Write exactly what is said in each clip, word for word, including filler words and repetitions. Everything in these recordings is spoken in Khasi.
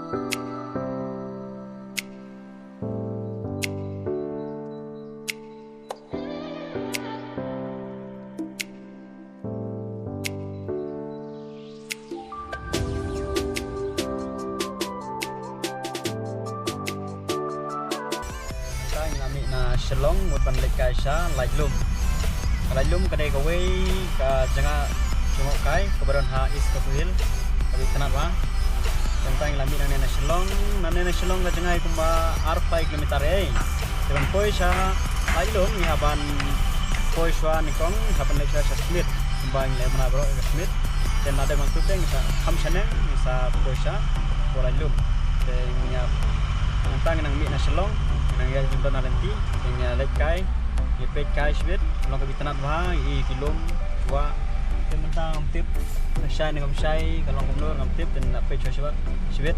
Mynta ngi la mih na Shillong mut ban leit kai sha Laitlum. Ka Laitlum ka dei kawei ka jaka jngohkai kaba don ha East Khasi Hills, kaba itynnad bha. Mynta ngi la mih nangne na Shillong, nangne na Shillong ka jngai kumba arphew kilometer ei. Te ban poi sha Laitlum ngi hap ban poi shuwa nyngkong, hap ban leit shuwa sha Smit. Kumba ngi leh mynta baroh ka Smit. Te lada ngi tu te ngi sa kham shaneng, ngi sa poi sha Laitlum. Te ngi ïa, mynta ngi nang mih na Shillong, ngi nang ïa jingdon na lynti, te ngi ïa leit kai, ngi peit kai shibit, long kaba itynnad bha, i ki lum, shuwa. Te mynta ngam tip, shai ne ngam shai, ka long kumno ngam tip, te ngi la peit shuwa shibit, shibit.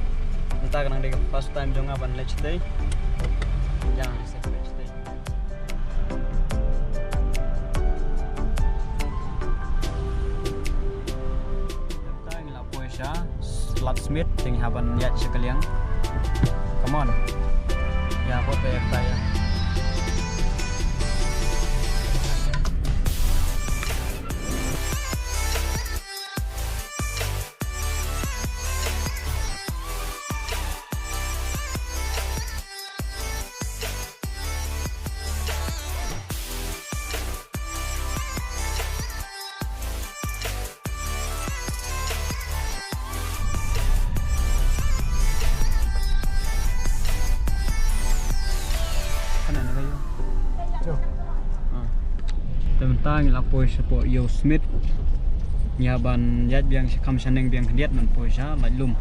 Mynta ka nang dei ka first time jong nga ban leit shatei. Ïa, sa leit shatei. Mynta ngi la poi sha Lad Smit, te ngi hap ban ïaid sha ka liang. Come on. Ïa, poi, poi, poi, ïa. Te mynta ngi la poi shapoh Ïew Smit. Ngi hap ban ïaid biang sha, kham shaneng biang khyndiat ban poi sha Laitlum.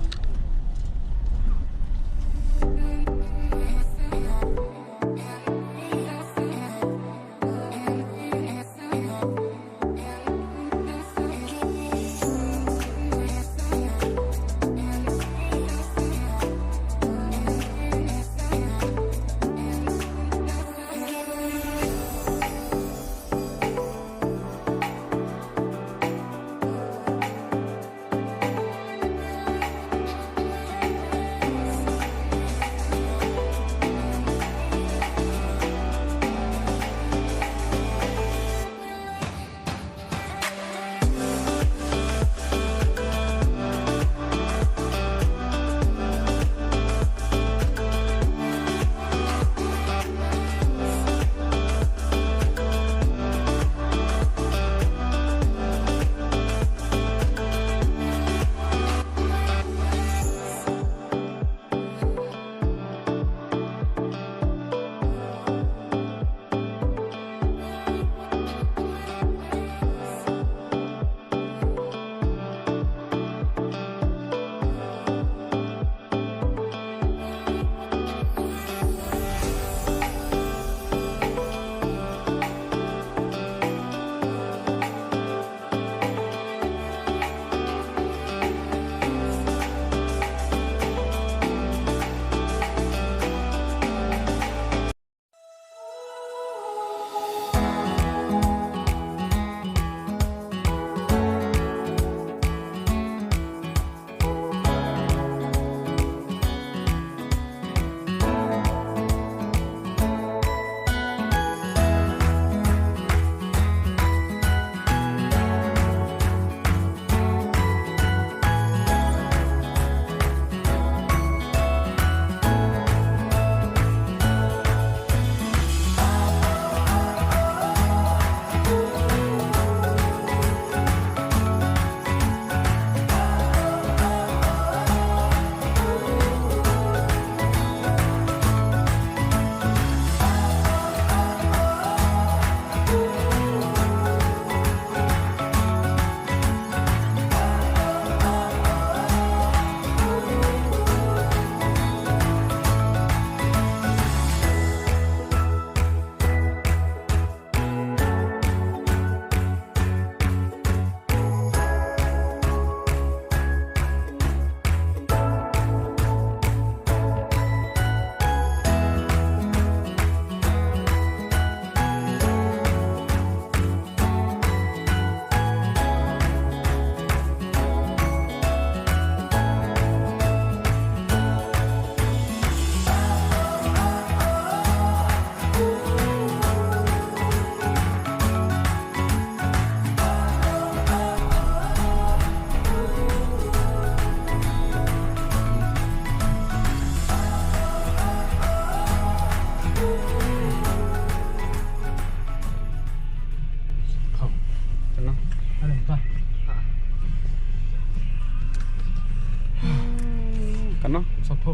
No, sanphew.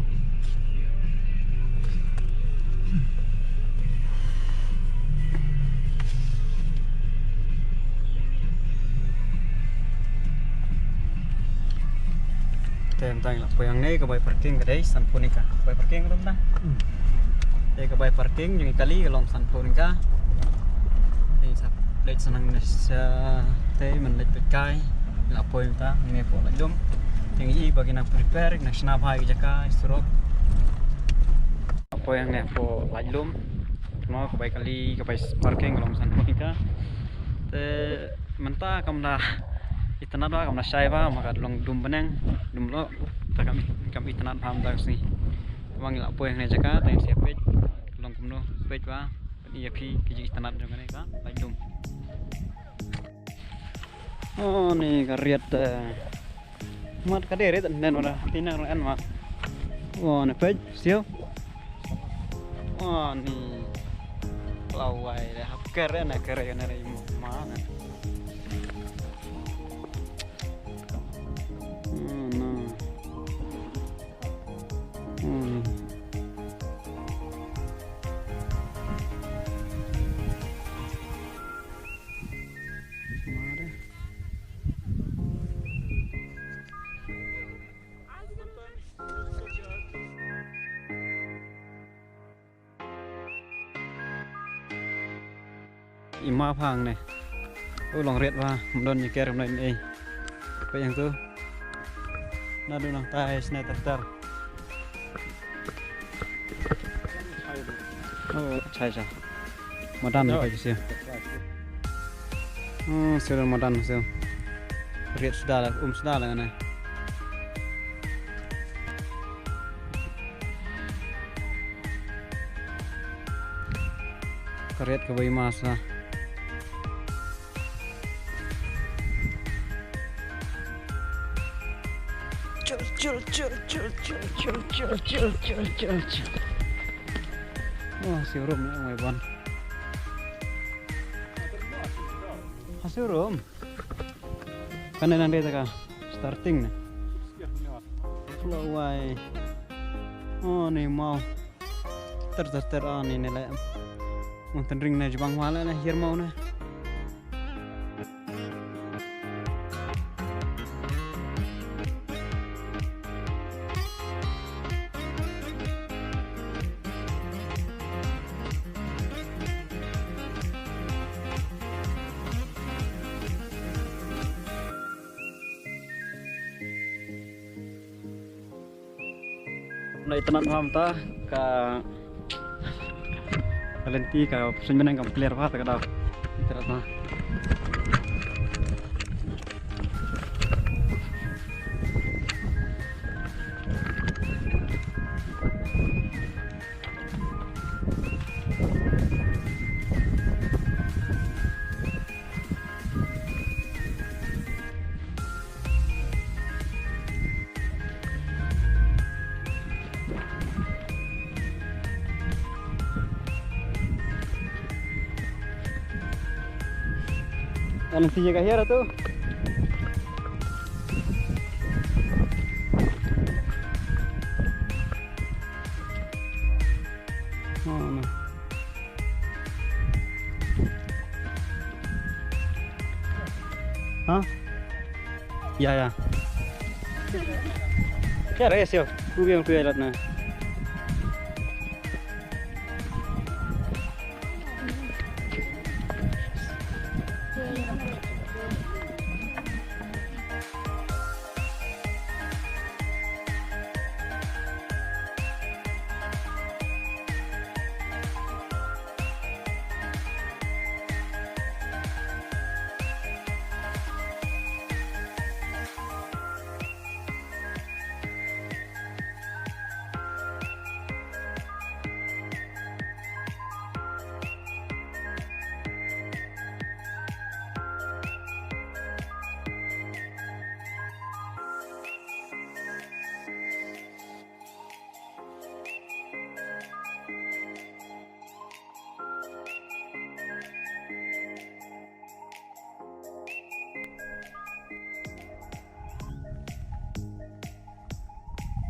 Te mynta ngi la poi hangne, ka bai parking ka dei sanphew tyngka. Ka bai parking ka dei mynta. Hmm. Te ka bai parking jong i kali ka long sanphew tyngka. Te sa leit sa nang ne sa te man leit peit kai. Ngi la poi mynta hangne hapoh Laitdum. Te ngi i ba ki nang prepare, ki nang shna bha ïa ki jaka, i surok. Poi hangne hapoh Laitdum. Mo ka bai kali, ka bai parking ka long sanphew tyngka. Te mynta kam da itynnad bha, kam da shai bha, ma ka long dum bneng, dum loh. Te kam, kam itynnad bha mynta ka sngi. Te ma ngi la poi hangne jaka, te ngin sa peit. Long kumno, peit bha. Peit ïa phi ki jingitynnad jong kane ka Laitdum. Oh, ni ka riat, eh, mat ka dei riat nen wala ti nang en ma. Oh, ni peit, siew. Oh, ni. Lawai le hap kere na kere na re ma na. Oh, no. Hmm. I ma phang ne. U long riat bha, ym don ïa ker ym don ei. Peit hangtu. Naduh nangtai sne ter ter. Oh, chai cha. Madan ka shisha. Hmm, shisha madan shisha. Riat suda la, um suda la ne. Ka riat ka bai mas la. Chul, chul, chul. Oh, siew rum na ong wai ban. Ha, siew rum. Kane nang dei ta ka starting ne. Flow wai. Oh, ni mau. Ter ter ter, oh, ni ne le. Mun tynring ne jubang wala ne hiar mau ne. Nai tanam ham ta ka, ka lynti ka pynbneng kam clear bha ta ka daw. Ita rat na. Alam sini ka hiar tu. Oh, no. Ha? Ya, ya. Ya, reh sio. Ku biang tu ya lat na.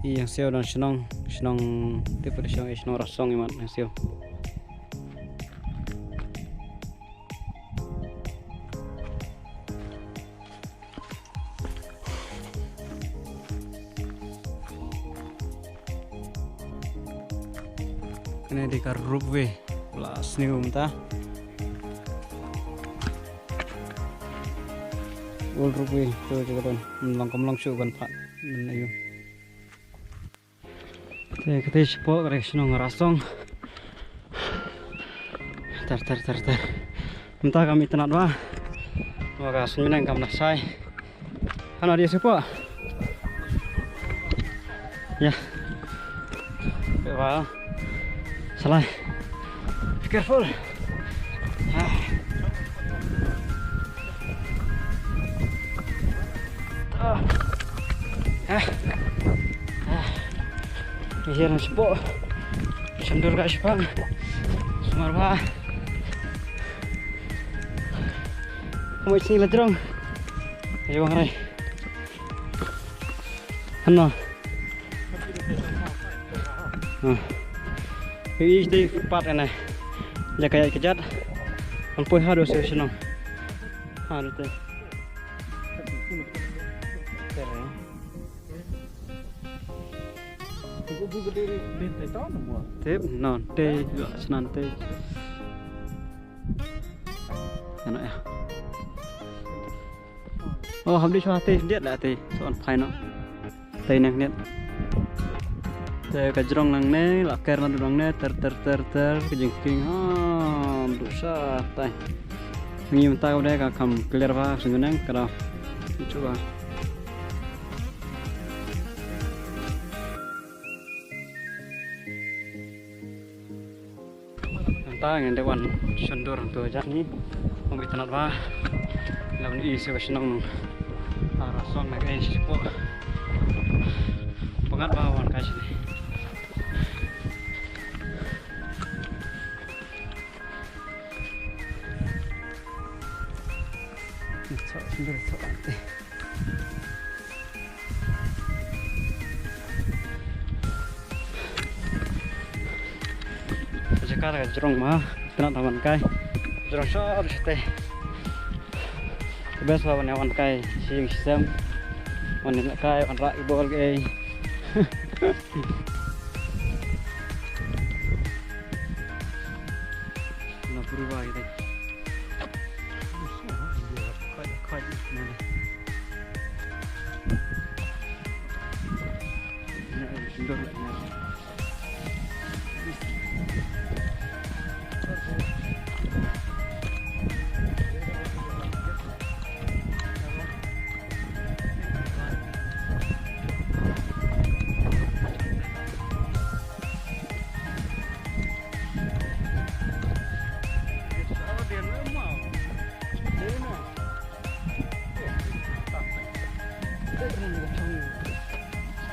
Ïa siew don shnong, shnong, tip pat shnong, ïa shnong Rasong imat ïa siew. Kane dei ka ropeway, la sniew mynta. Old ropeway, to to don. Long kam long shu ban pat. Ayu. Te kata shapoh ka dei shnong Rasong. Ter ter ter ter. Mynta kam itynnad ba. Wa ka suiñ bneng kam nang shai. Hana dia shapoh. Ya. Ba. Salai. Be careful. Ah. Ah. Ah. Ah. Ïa na shapoh. Shem dur ka shapoh. Sumar ba. Mo sini la jrong. Ayo bang rai. Hano. Ah. Ïa dei pat ane. Ïa ka ïa ka jat. Am poi ha do se shnong. Ha do te. Tip non te, snan te. Ano ya. Oh, hap dei shuwa te, diat la te. So on phai no. Te nang diat. Te ka jrong nangne, la ker na nangne, ter ter ter ter, ka jingkieng ha, du sa tai. Ngi mynta ka dei ka kam clear ba, sngewbha ka da. Cuba. Mynta ngin dei wan shon dur hangto jani. Ym itynnad ba. Lam i shu shnong. Ara song na ka in shi po. Pyngat ba wan kai shini. Chok shon dur chok. Jaka ka jrong ma, tnat taman kai. Jrong shor shate. Best ba wan wan kai, sing sem. Wan kai, wan rak bol kai. Na purba gitu. Khoi, khoi, mana?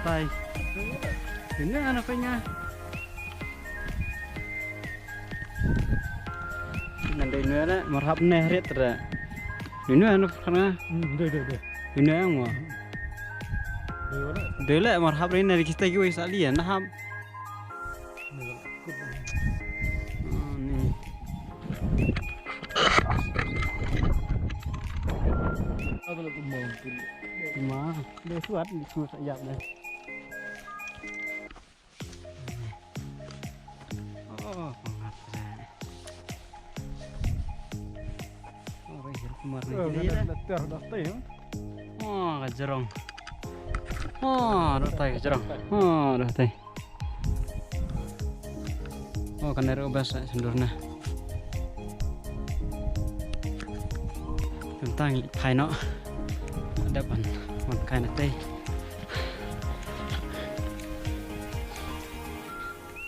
Stai. Ini anak punya. Ngan dei nwe le, marhap ne rit re. Dei nwe anu khana. Hmm, dei, dei, dei. Dei nwe ang wa. Dei wala. Dei le, marhap re ne kita ki wei sali ya, nahap. Dei wala. Ah, ni. Apa lagi mau? Ma, dei suat, dei suat yap dei. Oh, panghat re. Oh, re, kumar ni. Eh, kiri, dah, dah, dah, dah, dah, ya. Oh, ka jrong. Oh, dah tai ka jrong. Oh, dah tai. Oh, kan dari ubas, eh, sendur na. Tentang phai no. Ada pan, pan kai na tai.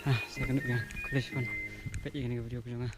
Ha, sa kynduh ka college pun. Peit ïa kane ka video ka jong nga.